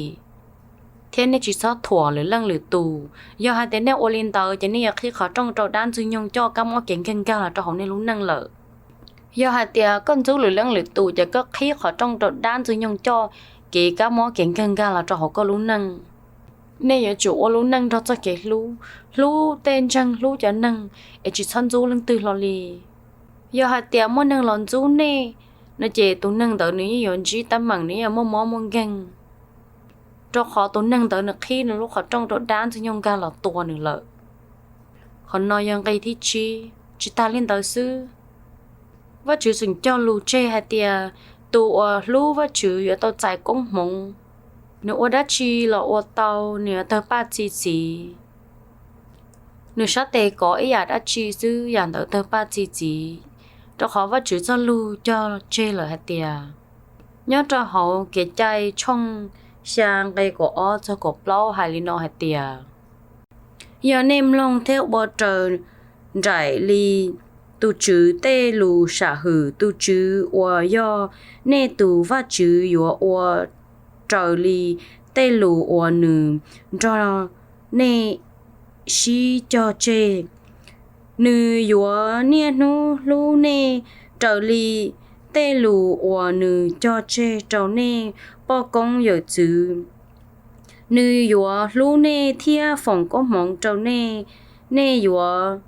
thiab nej tsis txhob thuam lwm leej lwm tus. Yog hais tias nej ua li ntawd, ces nej yuav qhib qhov rooj rau dab ntxwg nyoog coj kab mob kev nkeeg nkag los rau hauv nej lub neej lawm. Yog hais tias koj ntxub lwm leej lwm tus, ces koj qhib qhov rooj rau dab ntxwg nyoog coj kev kab mob kev nkeeg nkag los rau hauv koj lub neej. Nej yuav tsum ua lub neej nrog txoj kev hlub, hlub tej ntseeg, hlub cov neeg, es tsis txhob ntxub leej twg hlo li. Yog hais tias muaj neeg los ntxub nej no, ces tus neeg ntawd nws yeej yuav ntsib teeb meem, nws yeej yuav muaj mob muaj nkeeg, rau qhov tus neeg ntawd nws qhib nws lub qhov rooj rau dab ntxwg nyoog nkag los tua nws lawm. Qhov no yog nqe thib tsib. Tsis tas li ntawd xwb, Vajtswv tseem cog lus tseg hais tias tus uas hlub Vajtswv yuav tau txais koob hmoov. Nws ua dab tsi los ua tau, nws yuav tawg paj txi txiv. Nws sab tes kov ib yam dab tsi xwb, yam ntawd tawg paj txi txiv, rau qhov Vajtswv txoj lus cog tseg lawm hais tias, nyob rau hauv Kev cai tshooj xya nqe kaum ob txog kaum plaub hais li no hais tias, yog nej mloog thiab ua raws nraim li tus Tswv tej lus sam hwm, tus Tswv uas yog nej tus Vajtswv yuav ua raws li tej lus uas nws nrog nej sib cog tseg. Nws yuav niaj hnub hlub nej raws li tej lus uas nws cog tseg rau nej poj koob yawm txwv. Nws yuav hlub nej thiab foom koob hmoov rau nej. Nej yuav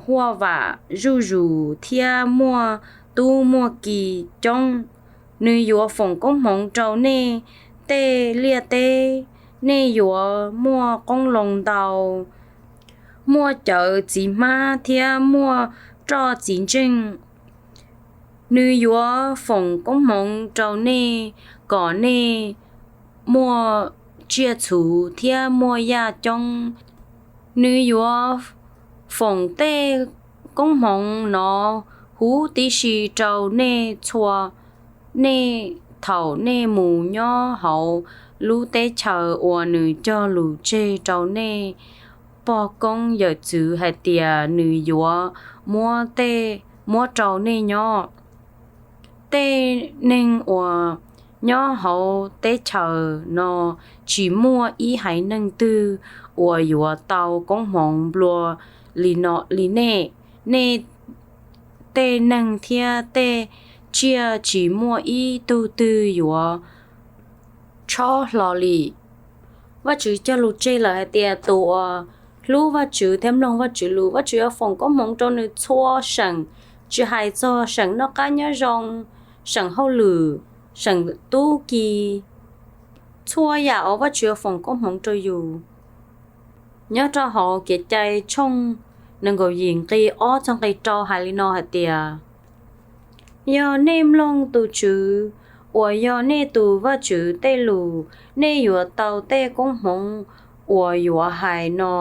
huaj vam zuj zus thiab muaj tub muaj ki coob. Nws yuav foom koob hmoov rau nej tej liaj teb, nej yuav muaj qoob loo ntau, muaj cawv txiv hmab thiab muaj roj txiv ntseej. Nws yuav foom koob hmoov rau nej kom nej muaj tsiaj txhu thiab muaj yaj coob. Nws yuav foom tej koob hmoov no huv tib si rau nej txhua nej thaum nej mus nyob hauv lub teb chaws uas nws cog lus tseg rau nej pog koob yawm txwv hais tias nws yuav muab tej, muab rau nej nyob. Tej neeg uas nyob hauv teb chaws no tsis muaj ib haiv neeg twg uas yuav tau koob hmoov nplua li no li nej. Nej tej neeg thiab tej tsiaj tsis muaj ib tug twg yuav tshob hlo li. Vajtswv cog lus tseg lawm hais tias tus uas hlub Vajtswv thiab mloog Vajtswv lus, Vajtswv yuav foom koob hmoov rau nws txhua seem, tsis hais txog seem noj qab nyob zoo, seem hauj lwm, seem tub ki, txhua yam uas Vajtswv yuav foom koob hmoov rau yus. Nyob rau hauv Kev cai tshooj nees nkaum yim nqi ob txog nqi rau hais li no hais tias, yog nej mloog tus Tswv uas yog nej tus Vajtswv tej lus, nej yuav tau tej koob hmoov uas yuav hais no.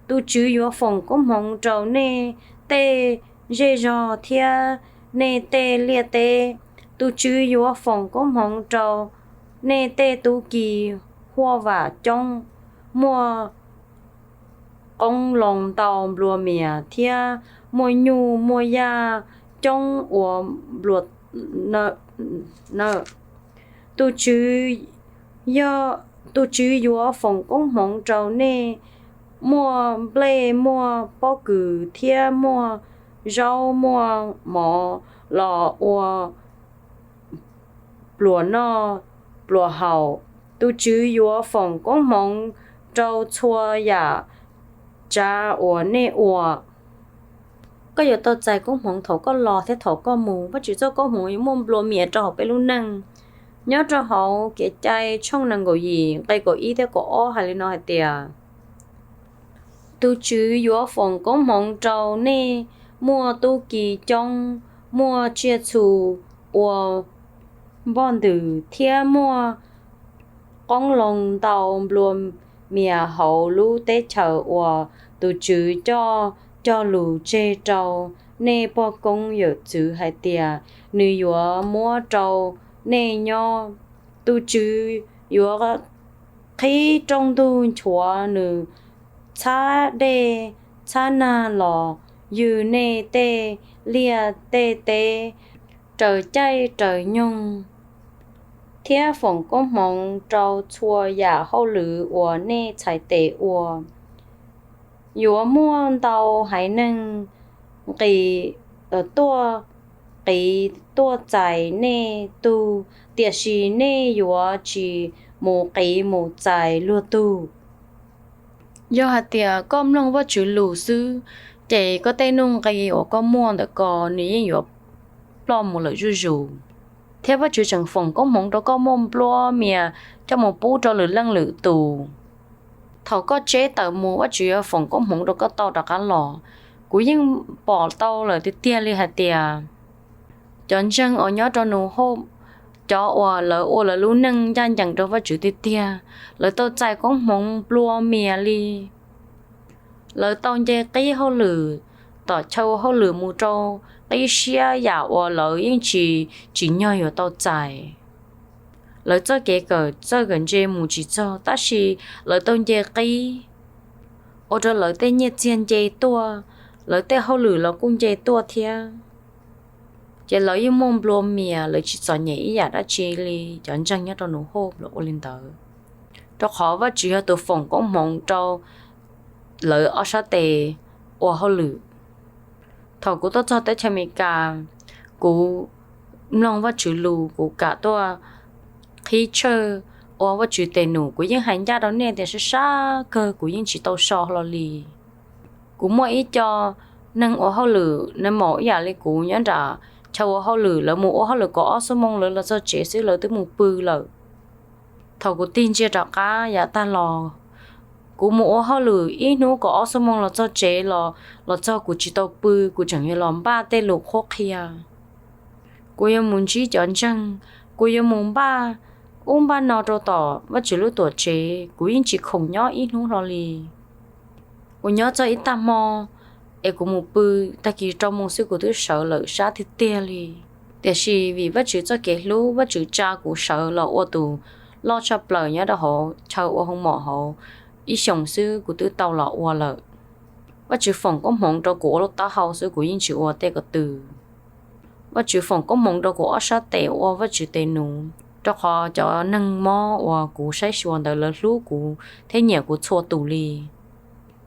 Tus Tswv yuav foom koob hmoov rau nej tej zej zog thiab nej tej liaj teb. Tus Tswv yuav foom koob hmoov rau nej tej tub ki huaj vam coob, muaj qoob loo ntau nplua mias thiab muaj nyuj muaj yaj coob ua nplua nawb. Tus Tswv yuav foom koob hmoov rau nej muaj nplej muaj pob kws thiab muaj zaub muaj mov los ua pluas noj pluas haus. Tus Tswv yuav foom koob hmoov rau txhua yam tsav uas nej ua. Koj yuav tau txais koob hmoov thaum koj los thiab thaum koj mus. Vajtswv txoj koob hmoov yuav muaj nplua mias rau hauv peb lub neej. Nyob rau hauv Kev cai tshooj nees nkaum yim nqi kaum ib thiab kaum ob hais li no hais tias, tus Tswv yuav foom koob hmoov rau nej muaj tub ki coob, muaj tsiaj txhu ua npoj ntws thiab muaj qoob loo ntau nplua mias hauv lub teb chaws uas tus Tswv coj cog lus tseg rau nej pog koob yawm txwv hais tias nws yuav muab rau nej nyob. Tus Tswv yuav qhib rooj ntug nchuav nws txhab dej txhab nag los ywg nej tej liaj tej teb raws caij raws nyoog, thiab foom koob hmoov rau txhua yam hauj lwm uas nej txhais tes ua. Yuav muaj ntau haiv neeg nqis tuaj qiv tuaj txais nej tug, tiam sis nej yuav tsis mus qiv mus txais luag tug. Yog hais tias koj mloog Vajtswv lus xwb, ces koj tej nuj nqi uas koj muaj ntawm ko nws yeej yuav ploj mus lawm zuj zus, thiab Vajtswv tseem foom koob hmoov rau koj muaj nplua mias coj mus pub rau lwm leej lwm tus. Thaum koj tseb tawm mus, Vajtswv yuav foom koob hmoov rau koj tau rov qab los. Kuv yeej pom tau lawm tiag tiag li hais tias cov ntseeg uas nyob rau nus hauj, cov uas lawv ua lawv lub neej ncaj ncees rau Vajtswv tiag tiag, lawv tau txais koob hmoov nplua mias li. Lawv tau nce qib hauj lwm, tom chaw ua hauj lwm mus rau qib siab yam uas lawv yeej tsis tsim nyog yuav tau txais. Lawv txoj kev kawm txawj kawm ntse mus tsis txog, tab sis lawv tau nce qib, ua rau lawv tej nyiaj txiag nce tuaj, lawv tej hauj lwm los kuj nce tuaj thiab. Ces lawv yeej muaj nplua mias, lawv tsis txom nyem ib yam dab tsi li cov ntseeg nyob rau nus hauj lwm ua li ntawd, rau qhov Vajtswv yog tus foom koob hmoov rau lawv ob sab tes ua hauj lwm. Thaum kuv tuaj txog teb chaws Amelikas, kuv mloog Vajtswv lus, kuv kam tuaj qhib tshawj ua Vajtswv tes num. Kuv yeej hais ncaj rau nej tias sab sab kawg kuv yeej tsis tau so hlo li. Kuv muaj ib co neeg ua hauj lwm na maum ib yam li kuv nyob nram chaw ua hauj lwm, lawv mus ua hauj lwm kaum ob xuab moos lawv los txog tsev xwb lawv twb mus pw lawm. Thaum kuv tig ntsia rov qab yav tag los, kuv mus ua hauj lwm ib hnub kaum ob xuab moos los txog tsev los, los txog kuv tsis tau pw, kuv tseem yuav los npaj tej lus qhuab qhia. Kuv yuav mus ntsib cov ntseeg, kuv yuav mus npaj ub npaj no rau tom Vajtswv lub tuam tsev, kuv yeej tsis khoom nyob ib hnub hlo li. Kuv nyob txog ib tag hmo es kuv mus pw, tag kis rau moos xwb kuv twb sawv lawm sab tiag tiag li. Tiam sis vim Vajtswv txoj kev hlub, Vajtswv tsa kuv sawv los ua tus loj tshaj plaws nyob rau hauv chaw ua hoo mom hauv ib xyoos xwb kuv twb tau los ua lawm. Vajtswv foom koob hmoov rau kuv ua lub taub hau xwb kuv yeej tsis ua tej ko tw. Vajtswv foom koob hmoov rau kuv ob sab tes ua Vajtswv tes nus, rau qhov cov neeg mob uas kuv saib xyuas ntawd lawv hlub kuv thiab nyiam kuv txhua tus li.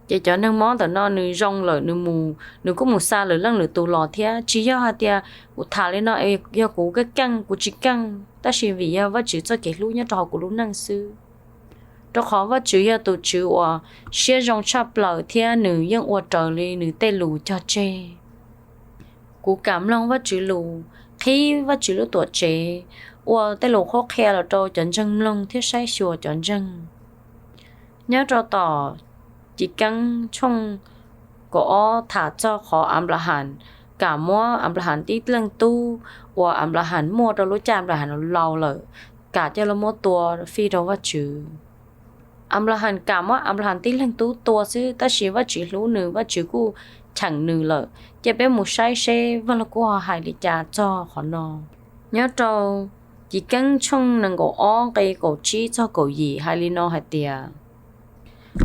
Ces cov neeg mob ntawm no nws zoo lawm nws mus, nws kuj mus xa lwm leej lwm tus los thiab. Tsis yog hais tias kuv tham li no yog kuv keej keej, kuv tsis keej, tab sis vim yog Vajtswv txoj kev hlub nyob rau hauv kuv lub neej xwb. Rau qhov Vajtswv yog tus Tswv uas siab zoo tshaj plaws thiab nws yeej ua raws li nws tej lus cog tseg. Kuv kam mloog Vajtswv lus, qhib Vajtswv lub tuam tsev, ua tej lus qhuab qhia los rau cov ntseeg mloog thiab saib xyuas cov ntseeg. Nyob rau tom Chiv Keeb tshooj kaum ob tham txog qhov Anplahas kam muab Anplahas tib leeg tub uas Anplahas muaj rau lub caij Anplahas laus lawm, kam coj los muab tua fij rau Vajtswv. Anplahas kam muab Anplahas tib leeg tub tua xwb, tab sis Vajtswv hlub nws, Vajtswv kuj cheem nws lawm. Cia peb mus saib seb Vaj Lug Kub ho hais li cas txog qhov no. Nyob rau Chiv Keeb tshooj nees nkaum ob nqe kaum tsib txog kaum yim hais li no hais tias,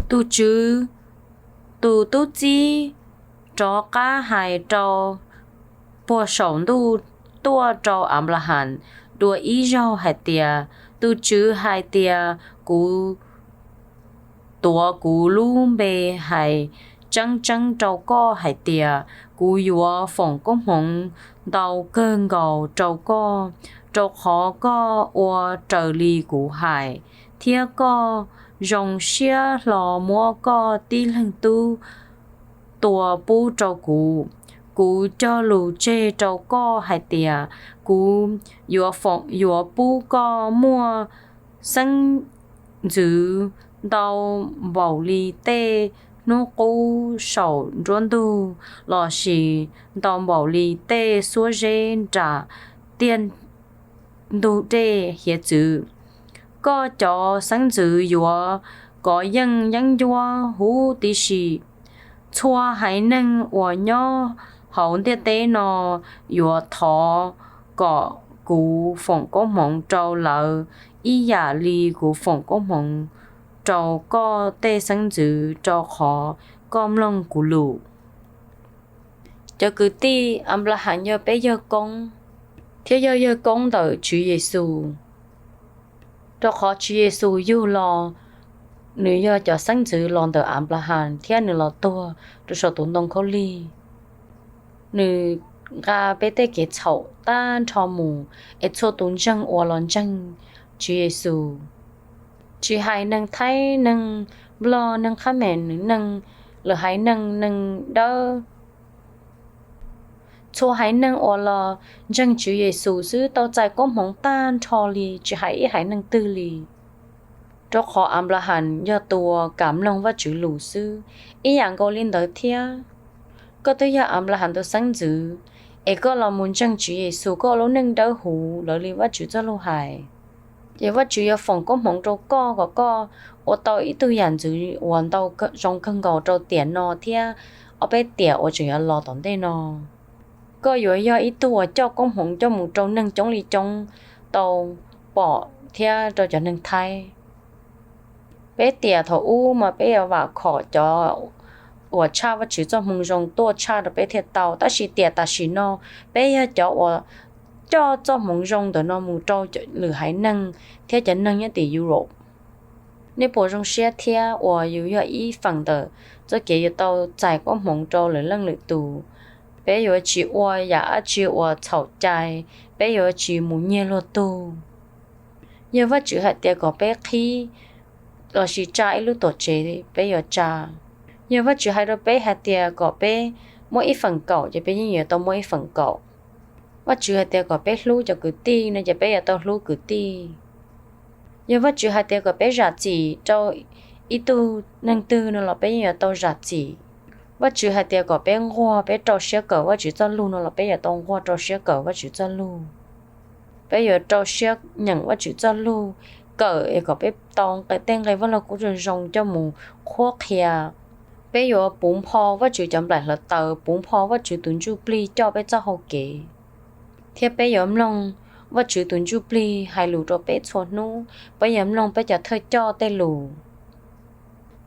tus Tswv tus tub txib rov qab hais rau puag saum ntuj tuaj rau Anplahas dua ib zaug hais tias, tus Tswv hais tias, kuv tuav kuv lub npe hais tseeb tseeb rau koj hais tias, kuv yuav foom koob hmoov ntau kawg nkaus rau koj, rau qhov koj ua raws li kuv hais, thiab koj zoo siab hlo muab koj tib leeg tub tua pub rau kuv. Kuv cog lus tseg rau koj hais tias, kuv yuav foom, yuav pub koj muaj xeeb ntxwv ntau npaum li tej hnub qub saum nruab ntug, lossis ntau npaum li tej xuab zeb nram tiaj ntug dej hiav txwv. Koj cov xeeb ntxwv yuav kov yeej yeeb ncuab huv tib si. Txhua haiv neeg uas nyob hauv ntiaj teb no yuav thov kom kuv foom koob hmoov rau lawv ib yam li kuv foom koob hmoov rau koj tej xeeb ntxwv, rau qhov koj mloog kuv lus. Cov kwv tij, Anplahas yog peb yawg koob thiab yog yawg koob ntawm Tswv Yexus, rau qhov Tswv Yexus yug los, nws yog cov xeeb ntxwv los ntawm Anplahas thiab nws los tuag rau saum tus ntoo khaub lig. Nws nqa peb tej kev txhaum tag nrho mus, es txhua tus ntseeg uas los ntseeg Tswv Yexus, tsis hais neeg Thaib, neeg Nplog, neeg Qhab Mes, neeg lwm haiv neeg, neeg dawb, txhua haiv neeg uas los ntseeg Tswv Yexus xwb tau txais koob hmoov tag nrho li, tsis hais ib haiv neeg twg li. Rau qhov Anplahas yog tus uas kam mloog Vajtswv lus xwb. Ib yam nkaus li ntawd thiab, koj twb yog Anplahas tus xeeb ntxwv, es koj los mus ntseeg Tswv Yexus, koj ua lub neej dawb huv lawv li Vajtswv txoj lus hais, ces Vajtswv yuav foom koob hmoov rau koj kom koj ua tau ib tug yam ntxwv uas ntau, zoo kawg nkaus rau tiam no thiab ob peb tiam uas tseem yuav los tom ntej no. Koj yuav yog ib tug uas coj koob hmoov coj mus rau neeg coob li coob tau pom thiab rau cov neeg Thaib. Peb tiam thaum ub mas peb yuav vam khom cov uas tshaj Vajtswv txoj hmoo zoo tuaj tshaj rau peb thiaj tau, tab sis tiam tam sim no peb yog cov uas coj txoj hmoov zoo ntawm no mus rau lwm haiv neeg thiab cov neeg nyob tim Europe. Nej puas zoo siab thiab uas yus yog ib feem ntawm txoj kev yuav tau txais koob hmoov rau lwm leej lwm tus? Peb yuav tsis ua yam dab tsi uas txhaum cai, peb yuav tsis mus nyiag luag tug. Yog Vajtswv hais tias kom peb qhib lossis tsa ib lub tuam tsev, peb yuav tsa. Yog Vajtswv hais rau peb hais tias kom peb muab ib feem kaum, ces peb yeej yuav tau muab ib feem kaum. Vajtswv hais tias kom peb hlub cov kwv tij no ces peb yuav tau hlub kwv tij. Yog Vajtswv hais tias kom peb zam txim rau ib tug neeg twg no los peb yeej yuav tau zam txim. Vajtswv hais tias kom peb nquag, peb rau siab kawm Vajtswv txoj lug no los peb yuav tau nquag rau siab kawm Vajtswv txoj lug. Peb yuav rau siab nyeem Vajtswv txoj lug, kawm es kom peb tau tej nqe Vaj Lug Kub zoo zoo coj mus qhuab qhia. Peb yuav puv npho Vajtswv cov nplaim hluav taws, puv npho Vajtswv tus Ntsuj Plig coj peb txoj hau kev, thiab peb yuav mloog Vajtswv tus Ntsuj Plig hais lus rau peb txhua hnub, peb yuav mloog peb cov thawj coj tej lus.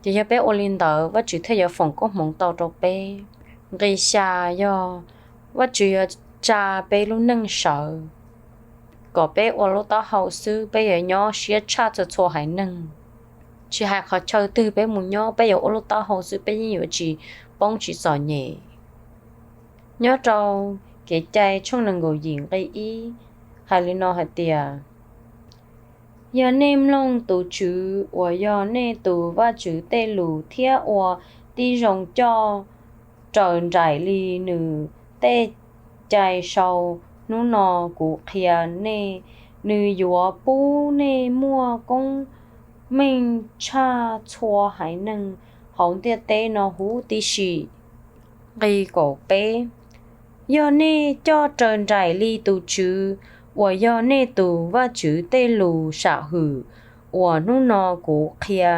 Ces yog peb ua li ntawd, Vajtswv thiaj yuav foom koob hmoov tau rau peb. Nqe xya yog Vajtswv yuav tsa peb lub neej sawv, kom peb ua lub taub hau xwb, peb yuav nyob siab tshaj txhua txhua haiv neeg. Tsis hais qhov chaw twg peb mus nyob, peb yuav ua lub taub hau xwb, peb yeej yuav tsis poob tsis txom nyem. Nyob rau Kev cai tshooj nees nkaum yim nqe ib hais li no hais tias, yog nej mloog tus Tswv uas yog nej tus Vajtswv tej lus thiab ua tib zoo coj raws nraim li nws tej cai sau hnub no kuv qhia nej, nws yuav pub nej muaj koob meej tshaj txhua haiv neeg hauv ntiaj teb no huv tib si. Nqe kaum peb, yog nej coj raws nraim li tus Tswv uas yog nej tus Vajtswv tej lus sam hwm uas hnub no kuv qhia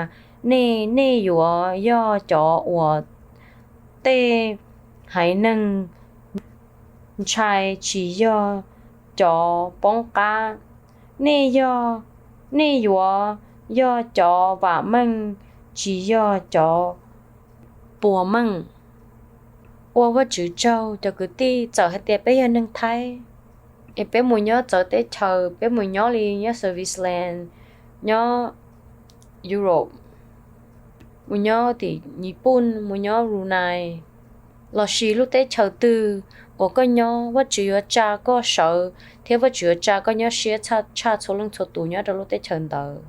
nej, nej yuav yog cov uas tej haiv neeg ntshai, tsis yog cov poob qab. Nej yog, nej yuav yog cov vam meej, tsis yog cov puas meej. Ua Vajtswv tsaug cov kwv tij, txawm hais tias peb yog neeg Thaib es peb mus nyob txawv teb chaws, peb mus nyob li nyob Switzerland, nyob Europe, mus nyob tim Nyij Pooj, mus nyob Brunei, lossis lub teb chaws twg uas koj nyob, Vajtswv yuav tsa koj sawv thiab Vajtswv yuav tsa koj nyob siab tshaj txhua leej txhua tus nyob rau lub teb chaws ntawd.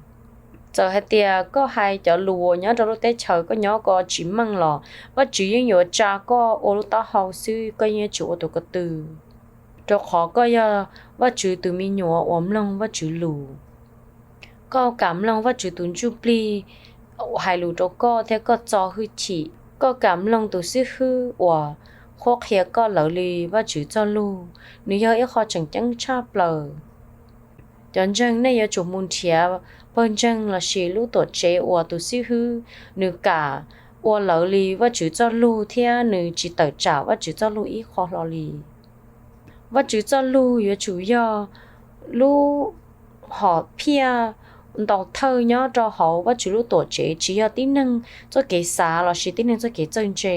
Txawm hais tias koj hais cov lus uas nyob rau lub teb chaws koj nyob ko tsis meej los Vajtswv yeej yuav tsa koj ua lub taub hau xwb, koj yeej yuav tsum ua tus ko tw, rau qhov koj yog Vajtswv tus me nyuam uas mloog Vajtswv lus. Koj kam mloog Vajtswv tus Ntsuj Plig hais lus rau koj thiab koj txo hwj chim. Koj kam mloog tus xib hwb uas qhuab qhia koj lawv li Vajtswv txoj lug. Nws yog ib qho tseem ceeb tshaj plaws. Cov ntseeg, nej yuav tsum mus nrhiav pawg ntseeg lossis lub tuam tsev uas tus xib hwb nws kam ua lawv li Vajtswv txoj lug thiab nws tsis tawm tsam Vajtswv txoj lug ib qho hlo li. Vajtswv txoj lug yuav tsum yog lub hom phiaj ntau thawj nyob rau hauv Vajtswv lub tuam tsev, tsis yog tib neeg txoj kev xav lossis tib neeg txoj kev txawj ntse.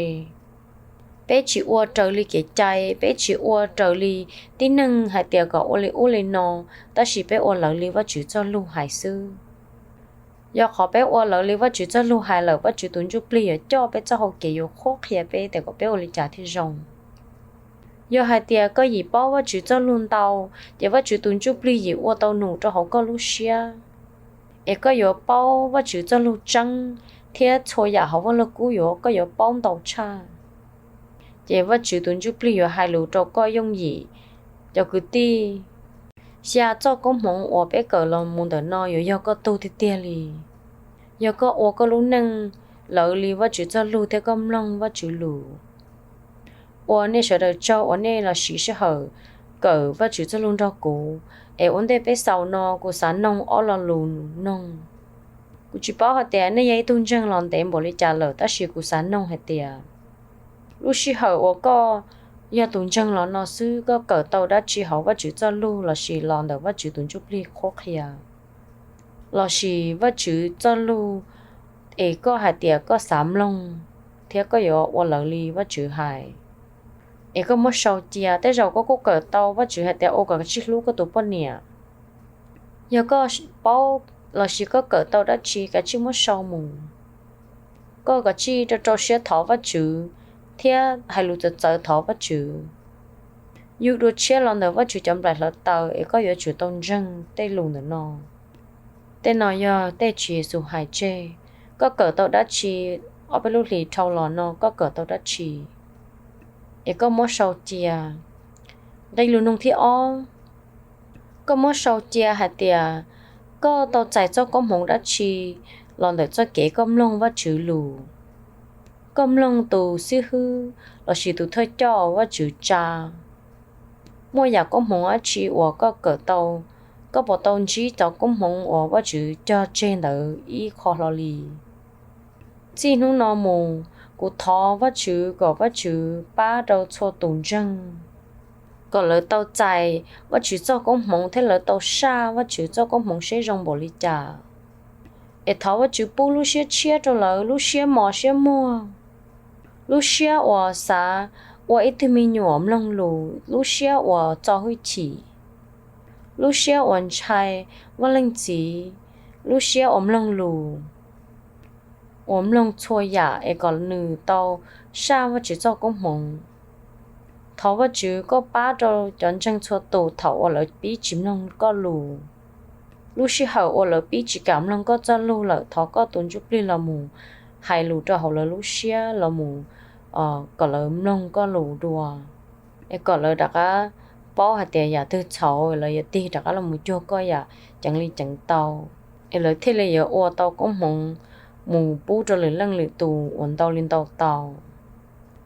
Peb tsis ua raws li kev cai, peb tsis ua raws li tib neeg hais tias kom ua li ub li no, tab sis peb ua lawv li Vajtswv txoj lug hais xwb. Yog qhov peb ua lawv li Vajtswv txoj lug hais lawm, Vajtswv tus Ntsuj Plig yuav coj peb txoj hau kev, yuav qhuab qhia peb tias kom peb ua li cas thiaj zoo. Yog hais tias koj yim paub Vajtswv txoj lug ntau, ces Vajtswv tus Ntsuj Plig yim ua tau num rau hauv koj lub siab, es koj yuav paub Vajtswv txoj lug tseeb, thiab txhua yam hauv Vaj Lug Kub yuav, koj yuav paub ntau tshaj. Ces Vajtswv tus Ntsuj Plig yuav hais lus rau koj yooj yim. Cov kwv tij, xya txoj koob hmoov uas peb kawm los mus ntawm no yuav yog koj tug tiag tiag li. Yog koj ua koj lub neej lawv li Vajtswv txoj lug thiab koj mloog Vajtswv lus. Ua nej sawv daws tsaug uas nej los siv sij hawm kawm Vajtswv txoj lug nrog kuv. Es ua ntej peb xaus no kuv xav noog ob lo lus noog. Kuv tsis paub hais tias nej yog ib tug ntseeg los ntev npaum li cas lawm, tab sis kuv xav noog hais tias, lub sij hawm uas koj yog tus ntseeg los no xwb, koj kawm tau dab tsi hauv Vajtswv txoj lug lossis los ntawm Vajtswv tus Ntsuj Plig qhuab qhia? Lossis Vajtswv txoj lug es koj hais tias koj xav mloog thiab koj yuav ua lawv li Vajtswv hais, es koj muab sau cia. Tej zaum koj kuj kawm tau Vajtswv hais tias ua kom kav tsij hlub koj tus poj niam. Yog koj paub lossis koj kawm tau dab tsi, kav tsij muab sau mus. Koj kav tsij rau rau siab thov Vajtswv thiab hais lus txawv txawv thov Vajtswv. Yug dua tshiab los ntawm Vajtswv cov nplaim hluav taws es koj yuav tsum tau ntseeg tej lus ntawm no. Tej no yog tej Tswv Yexus hais tseg. Koj kawm tau dab tsi ob peb lub hlis dhau los no, koj kawm tau dab tsi, es koj muab sau cia. Nqe lus nug thib ob, koj muab sau cia hais tias koj tau txais txoj koob hmoov dab tsi los ntawm txoj kev koj mloog Vajtswv lus? Koj mloog tus xib hwb lossis tus thawj coj Vajtswv tsa? Muaj yam koob hmoov dab tsi uas koj kawm tau? Koj puas tau ntsib cov koob hmoov uas Vajtswv cog tseg ntawd ib qho hlo li? Txij hnub no mus, kuv thov Vajtswv kom Vajtswv pab rau txhua tus ntseeg, kom lawv tau txais Vajtswv txoj koob hmoov thiab lawv tau saj Vajtswv txoj koob hmoov seb zoo npaum li cas. Es thov Vajtswv pub lub siab tshiab rau lawv, lub siab mos siab muag, lub siab uas xav ua ib tug me nyuam mloog lus, lub siab uas txo hwj chim, lub siab uas ntshai Vaj Leej Txiv, lub siab uas mloog lus, uas mloog txhua yam es kom nws tau saj Vajtswv txoj koob hmoov. Thov Vajtswv koj pab rau cov ntseeg txhua tus thaum uas lawv pib tsis mloog koj lus. Lub sij hawm uas lawv pib tsis kam mloog koj txoj lus lawm, thov koj tus Ntsuj Plig los mus hais lus rau hauv lawv lub siab los mus, kom lawv mloog koj lus dua, es kom lawv rov qab paub hais tias yam twg txhaum lawv yuav tig rov qab los mus cuag koj yam ceev li ceev tau, es lawv thiaj li yuav ua tau koob hmoov mus pub rau lwm leej lwm tus uas ntau li ntau tau.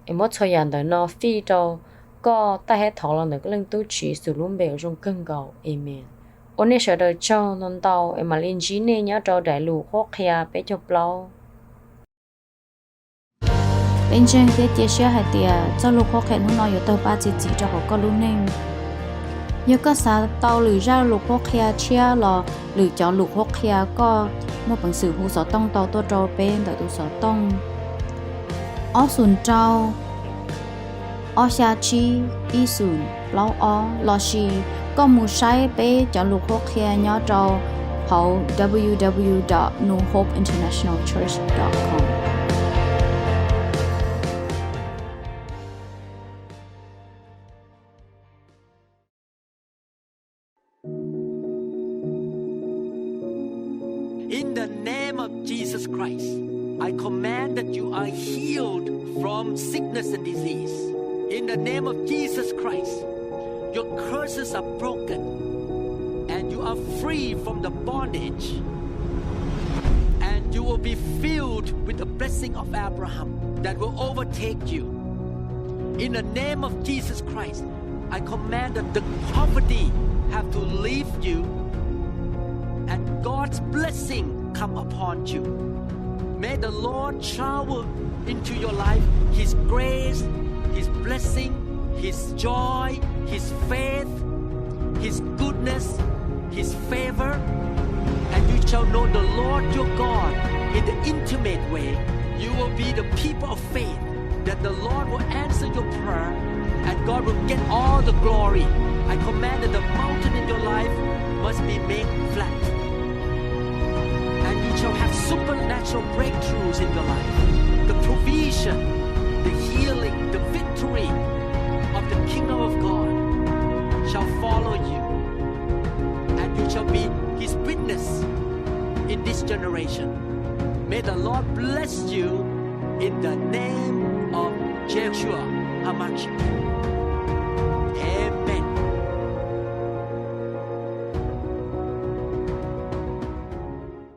Es muab txhua yam ntawm no fij rau koj, thov los ntawm koj Leej Tub Tswv Yexus lub npe uas zoo kawg nkaus, amees. Ua nej sawv daws tsaug ntau ntau, es mam li ntsib nej nyob rau daim lus qhuab qhia peb caug plaub. Peb ntseeg thiab cia siab hais tias txoj lus qhuab qhia hnub no yuav tau pab txi txiv rau hauv koj lub neej. Yog koj xav tau lwm zaj lus qhuab qhia tshiab los lwm cov lus qhuab qhia, koj muaj peev xwm hu xov tooj tau tuaj rau peb ntawm tus xov tooj ob xoom rau ob xya tsib ib xoom plaub ob, lossis koj mus saib peb cov lus qhuab qhia nyob rau hauv www.newhopeinternationalchurch.com. In the name of Jesus Christ, I command that you are healed from sickness and disease. In the name of Jesus Christ, your curses are broken and you are free from the bondage, and you will be filled with the blessing of Abraham that will overtake you. In the name of Jesus Christ, I command that the poverty have to leave you and God's blessing come upon you. May the Lord shower into your life His grace, His blessing, His joy, His faith, His goodness, His favor, and you shall know the Lord your God in the intimate way. You will be the people of faith, that the Lord will answer your prayer and God will get all the glory. I command that the mountain in your life must be made flat. And you shall have supernatural breakthroughs in your life. The provision, the healing, the victory of the kingdom of God shall follow you. And you shall be His witness in this generation. May the Lord bless you in the name of Yeshua HaMashiach.